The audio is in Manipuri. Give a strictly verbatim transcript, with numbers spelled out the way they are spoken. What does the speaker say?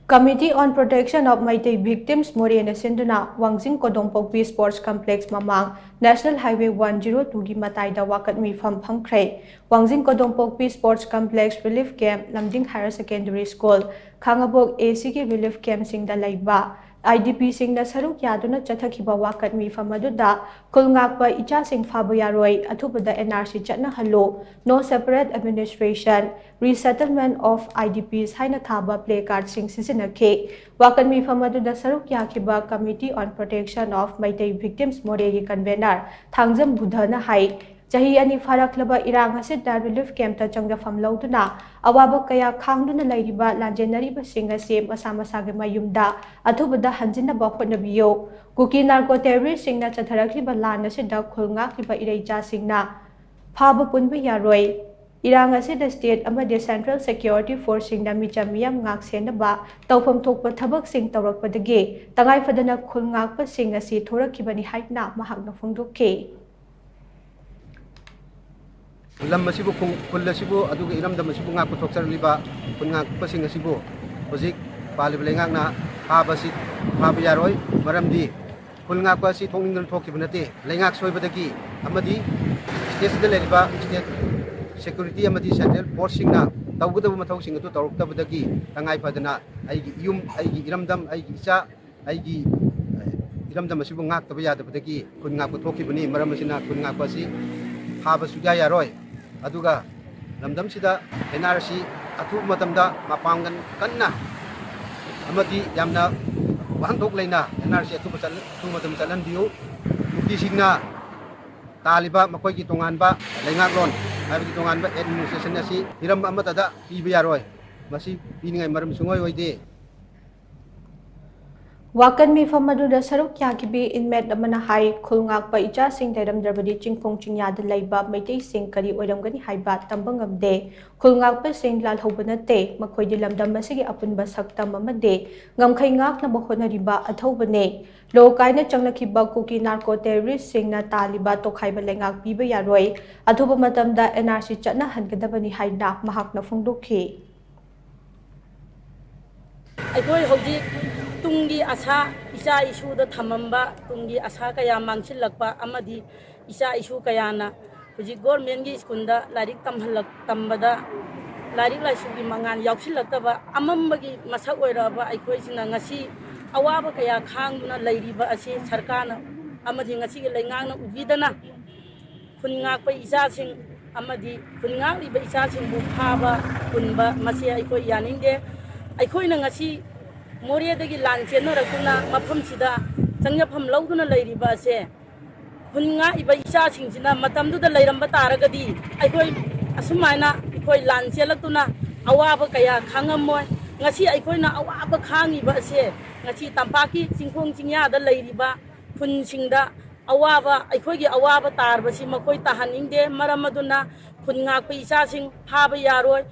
Committee on Protection of Meitei Victims ꯃꯣꯔꯦꯅ ꯁꯤꯟꯗꯨꯅ ꯋꯥꯡꯖꯤꯡ ꯀꯣꯗꯣꯝꯄꯣꯛꯄꯤ Sports Complex ꯃꯃꯥꯡ National Highway one zero two ꯒꯤ ꯃꯇꯥꯏꯗ ꯋꯥꯀꯠ ꯃꯤꯐꯝ ꯐꯝꯈ꯭ꯔꯦ꯫ ꯋꯥꯡꯖꯤꯡ ꯀꯣꯗꯣꯝꯄꯣꯛꯄꯤ Sports Complex, Relief Camp, Lamding Higher Secondary School, Khangabok A C ꯒꯤ relief camp ꯁꯤꯡꯗ ꯂꯩꯕ I D P ꯁꯤꯡꯅ ꯁꯔꯨꯛ ꯌꯥꯗꯨꯅ ꯆꯠꯊꯈꯤꯕ ꯋꯥꯀꯠ ꯃꯤꯐꯝ ꯑꯗꯨꯗ ꯈꯨꯜ ꯉꯥꯛꯄ ꯏꯆꯥꯁꯤꯡ ꯐꯥꯕ ꯌꯥꯔꯣꯏ, ꯑꯊꯨꯕꯗ N R C ꯆꯠꯅꯍꯜꯂꯨ, No Separate Administration, Resettlement of I D Ps ꯍꯥꯏꯅ ꯊꯥꯕ placard ꯁꯤꯡ ꯁꯤꯖꯤꯟꯅꯈꯤ꯫ ꯋꯥꯀꯠ ꯃꯤꯐꯝ ꯑꯗꯨꯗ ꯁꯔꯨꯛ ꯌꯥꯈꯤꯕ Committee on Protection of Meitei Victims ꯃꯣꯔꯦꯒꯤ convener ꯊꯥꯡꯖꯝ ꯕꯨꯙꯅ ꯍꯥꯏ, ꯆꯍꯤ ꯑꯅꯤ ꯐꯥꯔꯛꯂꯕ ꯏꯔꯥꯡ ꯑꯁꯤꯗ relief camp ꯇ ꯆꯪꯖꯐꯝ ꯂꯧꯗꯨꯅ ꯑꯋꯥꯕ ꯀꯌꯥ ꯈꯥꯡꯗꯨꯅ ꯂꯩꯔꯤꯕ ꯂꯥꯟꯖꯦꯟꯅꯔꯤꯕꯁꯤꯡ ꯑꯁꯤ ꯃꯁꯥ ꯃꯁꯥꯒꯤ ꯃꯌꯨꯝꯗ ꯑꯊꯨꯕꯗ ꯍꯟꯖꯤꯟꯅꯕ ꯍꯣꯠꯅꯕꯤꯌꯨ꯫ ꯀꯨꯀꯤ narco terrorist ꯁꯤꯡꯅ ꯆꯠꯊꯔꯛꯂꯤꯕ ꯂꯥꯟ ꯑꯁꯤꯗ ꯈꯨꯜ ꯉꯥꯛꯂꯤꯕ ꯏꯔꯩꯆꯥꯁꯤꯡꯅ ꯐꯥꯕ ꯄꯨꯟꯕ ꯌꯥꯔꯣꯏ꯫ ꯏꯔꯥꯡ ꯑꯁꯤꯗ state ꯑꯃꯗꯤ central security force ꯁꯤꯡꯅ ꯃꯤꯆꯝ ꯃꯤꯌꯥꯝ ꯉꯥꯛ ꯁꯦꯟꯅꯕ ꯇꯧꯐꯝ ꯊꯣꯛꯄ ꯊꯕꯛꯁꯤꯡ ꯇꯧꯔꯛꯄꯗꯒꯤ ꯇꯉꯥꯏ ꯐꯗꯅ ꯈꯨꯜ ꯉꯥꯛꯄꯁꯤꯡ ꯑꯁꯤ ꯊꯣꯔꯛꯈꯤꯕꯅꯤ ꯍꯥꯏꯅ ꯃꯍꯥꯛꯅ ꯐꯣꯡꯗꯣꯛꯈꯤ꯫ ꯂꯝ ꯑꯁꯤꯕꯨ, ꯈꯨꯜ ꯑꯁꯤꯕꯨ, ꯑꯗꯨꯒ ꯏꯔꯝꯗꯝ ꯑꯁꯤꯕꯨ ꯉꯥꯛꯄ ꯊꯣꯛꯆꯔꯛꯂꯤꯕ ꯈꯨꯜ ꯉꯥꯛꯄꯁꯤꯡ ꯑꯁꯤꯕꯨ ꯍꯧꯖꯤꯛ ꯄꯥꯜꯂꯤꯕ ꯂꯩꯉꯥꯛꯅ ꯐꯥꯕꯁꯤ, ꯐꯥꯕ ꯌꯥꯔꯣꯏ꯫ ꯃꯔꯝꯗꯤ ꯈꯨꯜ ꯉꯥꯛꯄ ꯑꯁꯤ ꯊꯣꯛꯅꯤꯡꯗꯅ ꯊꯣꯛꯈꯤꯕ ꯅꯠꯇꯦ꯫ ꯂꯩꯉꯥꯛ ꯁꯣꯏꯕꯗꯒꯤ ꯑꯃꯗꯤ state ꯁꯤꯗ ꯂꯩꯔꯤꯕ state security ꯑꯃꯗꯤ central force ꯁꯤꯡꯅ ꯇꯧꯒꯗꯕ ꯃꯊꯧꯁꯤꯡ ꯑꯗꯨ ꯇꯧꯔꯛꯇꯕꯗꯒꯤ ꯇꯉꯥꯏ ꯐꯗꯅ ꯑꯩꯒꯤ ꯏꯌꯨꯝ, ꯑꯩꯒꯤ ꯏꯔꯝꯗꯝ, ꯑꯩꯒꯤ ꯏꯆꯥ, ꯑꯩꯒꯤ ꯏꯔꯝꯗꯝ ꯑꯁꯤꯕꯨ ꯉꯥꯛꯇꯕ ꯌꯥꯗꯕꯗꯒꯤ ꯈꯨꯟ ꯉꯥꯛꯄ ꯊꯣꯛꯈꯤꯕꯅꯤ꯫ ꯃꯔꯝ ꯑꯁꯤꯅ ꯈꯨꯟ ꯉꯥꯛꯄ ꯑꯁꯤ ꯐꯥꯕ ꯁꯨꯛꯌꯥ ꯌꯥꯔꯣꯏ꯫ ꯑꯗꯨꯒ ꯂꯝꯗꯝꯁꯤꯗ N R C ꯑꯊꯨꯕ ꯃꯇꯝꯗ ꯃꯄꯥꯡꯒꯜ ꯀꯟꯅ ꯑꯃꯗꯤ ꯌꯥꯝꯅ ꯋꯥꯍꯟꯊꯣꯛ ꯂꯩꯅ N R C ꯑꯊꯨꯕ ꯆꯠ-, ꯑꯊꯨꯕ ꯃꯇꯝ ꯆꯠꯍꯟꯕꯤꯌꯨ꯫ ꯀꯨꯀꯤꯁꯤꯡꯅ ꯇꯥꯜꯂꯤꯕ ꯃꯈꯣꯏꯒꯤ ꯇꯣꯉꯥꯟꯕ ꯂꯩꯉꯥꯛꯂꯣꯟ, ꯍꯥꯏꯕꯗꯤ ꯇꯣꯉꯥꯟꯕ administration ꯑꯁꯤ ꯍꯤꯔꯝ ꯑꯃꯠꯇꯗ ꯄꯤꯕ ꯌꯥꯔꯣꯏ꯫ ꯃꯁꯤ ꯄꯤꯅꯤꯡꯉꯥꯏ ꯃꯔꯝ ꯁꯨꯡꯑꯣꯏ ꯑꯣꯏꯗꯦ꯫ ꯋꯥꯀꯠ ꯃꯤꯐꯝ ꯑꯗꯨꯗ ꯁꯔꯨꯛ ꯌꯥꯈꯤꯕꯤ inmate ꯑꯃꯅ ꯍꯥꯏ, ꯈꯨꯜ ꯉꯥꯛꯄ ꯏꯆꯥꯁꯤꯡ ꯂꯩꯔꯝꯗ꯭ꯔꯕꯗꯤ ꯆꯤꯡꯈꯣꯡ ꯆꯤꯡꯌꯥꯗ ꯂꯩꯕ ꯃꯩꯇꯩꯁꯤꯡ ꯀꯔꯤ ꯑꯣꯏꯔꯝꯒꯅꯤ ꯍꯥꯏꯕ ꯇꯝꯕ ꯉꯝꯗꯦ꯫ ꯈꯨꯜ ꯉꯥꯛꯄꯁꯤꯡ ꯂꯥꯜꯍꯧꯕ ꯅꯠꯇꯦ, ꯃꯈꯣꯏꯗꯤ ꯂꯝꯗꯝ ꯑꯁꯤꯒꯤ ꯑꯄꯨꯟꯕ ꯁꯛꯇꯝ ꯑꯃꯗꯤ ꯉꯝꯈꯩ ꯉꯥꯛꯅꯕ ꯍꯣꯠꯅꯔꯤꯕ ꯑꯊꯧꯕꯅꯦ꯫ ꯂꯣ ꯀꯥꯏꯅ ꯆꯪꯂꯛꯈꯤꯕ ꯀꯨꯀꯤ narco terrorist ꯁꯤꯡꯅ ꯇꯥꯜꯂꯤꯕ ꯇꯣꯈꯥꯏꯕ ꯂꯩꯉꯥꯛ ꯄꯤꯕ ꯌꯥꯔꯣꯏ, ꯑꯊꯨꯕ ꯃꯇꯝꯗ N R C ꯆꯠꯅꯍꯟꯒꯗꯕꯅꯤ ꯍꯥꯏꯅ ꯃꯍꯥꯛꯅ ꯐꯣꯡꯗꯣꯛꯈꯤ꯫ ꯑꯩꯈꯣꯏ ꯍꯧꯖꯤꯛ ꯇꯨꯡꯒꯤ ꯑꯁꯥ, ꯏꯆꯥ ꯏꯁꯨꯗ ꯊꯝꯃꯝꯕ ꯇꯨꯡꯒꯤ ꯑꯁꯥ ꯀꯌꯥ ꯃꯥꯡꯁꯤꯜꯂꯛꯄ ꯑꯃꯗꯤ ꯏꯆꯥ ꯏꯁꯨ ꯀꯌꯥꯅ ꯍꯧꯖꯤꯛ ꯒꯣꯔꯃꯦꯟꯒꯤ ꯁ꯭ꯀꯨꯜꯗ ꯂꯥꯏꯔꯤꯛ ꯇꯝꯍꯜꯂꯛ-, ꯇꯝꯕꯗ ꯂꯥꯏꯔꯤꯛ ꯂꯥꯏꯁꯨꯒꯤ ꯃꯉꯥꯜ ꯌꯥꯎꯁꯤꯜꯂꯛꯇꯕ ꯑꯃꯝꯕꯒꯤ ꯃꯁꯛ ꯑꯣꯏꯔꯛꯑꯕ ꯑꯩꯈꯣꯏꯁꯤꯅ ꯉꯁꯤ ꯑꯋꯥꯕ ꯀꯌꯥ ꯈꯥꯡꯗꯨꯅ ꯂꯩꯔꯤꯕ ꯑꯁꯤ ꯁꯔꯀꯥꯔꯅ ꯑꯃꯗꯤ ꯉꯁꯤꯒꯤ ꯂꯩꯉꯥꯛꯅ ꯎꯕꯤꯗꯅ ꯈꯨꯟ ꯉꯥꯛꯄ ꯏꯆꯥꯁꯤꯡ ꯑꯃꯗꯤ ꯈꯨꯟ ꯉꯥꯛꯂꯤꯕ ꯏꯆꯥꯁꯤꯡꯕꯨ ꯐꯥꯕ ꯄꯨꯟꯕ ꯃꯁꯤ ꯑꯩꯈꯣꯏ ꯌꯥꯅꯤꯡꯗꯦ꯫ ꯑꯩꯈꯣꯏꯅ ꯉꯁꯤ ꯃꯣꯔꯦꯗꯒꯤ ꯂꯥꯟ ꯆꯦꯟꯅꯔꯛꯇꯨꯅ ꯃꯐꯝꯁꯤꯗ ꯆꯪꯖꯐꯝ ꯂꯧꯗꯨꯅ ꯂꯩꯔꯤꯕ ꯑꯁꯦ ꯈꯨꯟ ꯉꯥꯛꯏꯕ ꯏꯆꯥꯁꯤꯡꯁꯤꯅ ꯃꯇꯝꯗꯨꯗ ꯂꯩꯔꯝꯕ ꯇꯥꯔꯒꯗꯤ ꯑꯩꯈꯣꯏ ꯑꯁꯨꯃꯥꯏꯅ ꯑꯩꯈꯣꯏ ꯂꯥꯟ ꯆꯦꯜꯂꯛꯇꯨꯅ ꯑꯋꯥꯕ ꯀꯌꯥ ꯈꯥꯡꯉꯝꯃꯣꯏ꯫ ꯉꯁꯤ ꯑꯩꯈꯣꯏꯅ ꯑꯋꯥꯕ ꯈꯥꯡꯉꯤꯕ ꯑꯁꯦ ꯉꯁꯤ ꯇꯝꯄꯥꯛꯀꯤ ꯆꯤꯡꯈꯣꯡ ꯆꯤꯡꯌꯥꯗ ꯂꯩꯔꯤꯕ ꯈꯨꯟꯁꯤꯡꯗ ꯑꯋꯥꯕ, ꯑꯩꯈꯣꯏꯒꯤ ꯑꯋꯥꯕ ꯇꯥꯔꯕꯁꯤ ꯃꯈꯣꯏ ꯇꯥꯍꯟꯅꯤꯡꯗꯦ꯫ ꯃꯔꯝ ꯑꯗꯨꯅ ꯈꯨꯟ ꯉꯥꯛꯄ ꯏꯆꯥꯁꯤꯡ ꯐꯥꯕ ꯌꯥꯔꯣꯏ꯫